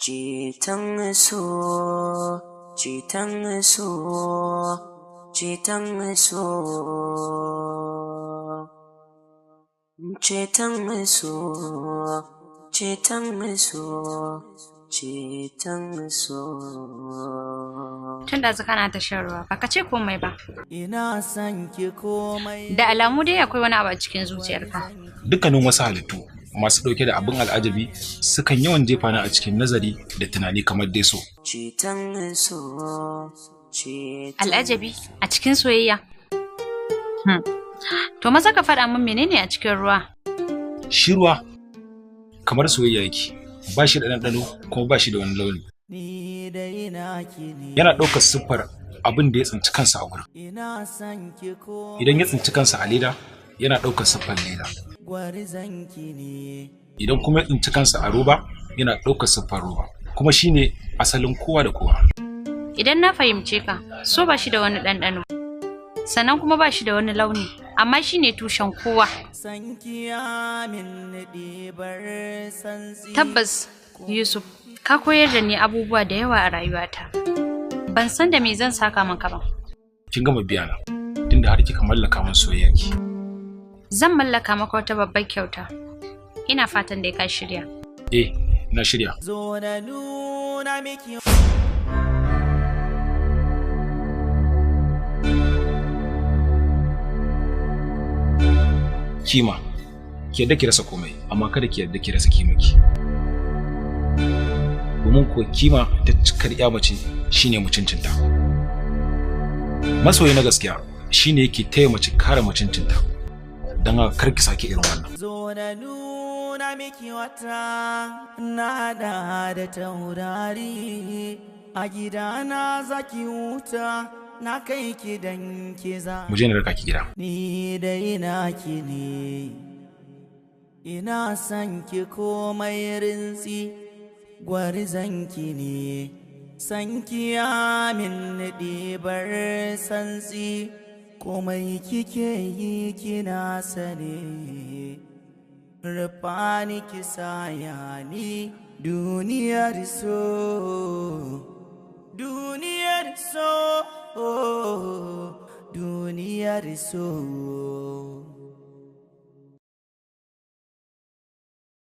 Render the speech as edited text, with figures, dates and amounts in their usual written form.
Ceton so, ceton so, ceton so, ceton so, ceton so, ceton so. Tun da kana ta shan ruwa, baka ce komai ba. Ina son ki komai. Da alamu dai akwai wani abu a cikin zuciyarka. Dukkanin wasu halittu masu ɗauke da abin al'ajabi sukan yawan jefa ni a cikin nazari da tunani kamar dai so. Ceton so, ceton Al'ajabi a cikin soyayya. To maza ka faɗa min menene a cikin ruwa? Shi ruwa kamar soyayya yake, ba shi da ɗanɗano kuma ba shi da wani launi. Ni dai naki ne. Yana ɗaukar siffar abin da ya tsinci kansa a gurin. Ina son ki komai. Idan ya tsinci kansa a leda, yana ɗaukar siffar leda. Gwarzon ki ne. Idan kuma ya tsinci kansa a roba, yana ɗaukar siffar roba. Kuma shine asalin kowa da kowa. Idan na fahimce ka, so ba shi da wani ɗanɗano. Sannan kuma ba shi da wani launi, amma shi ne tushen kowa. San ki ya min ɗibar santsi. Tabbas, Yusuf, ka koyar da ni abubuwa da yawa a rayuwata. Ban san da me zan saka maka ba. Kin gama biya na, tunda har kika mallaka min soyayyarki. Zan mallaka maka wata babbar kyauta. Ina fatan dai ka shirya. Eh, na shirya. Zo na nuna miki. Kima, ki yarda ki rasa komai, amma kada ki yarda ki rasa kimarki. Domin kuwa kima ta cikar ya mace shine mutuncinta. Masoyi na gaskiya shine yake taya mace kare mutuncinta. Don haka kar ki sake irin wannan. Zo na nuna miki wata na da da taurari a gidana zaki huta na kai ki dan ki za. Mu je na raka ki gida. Ni dai naki ne, ina son ki komai rintsi, gwarzon ki ne, san ki ya min ɗibar santsi, komai kike yi kina sane, rufa ni ki saya ni duniyar so, duniyar so, duniyar so.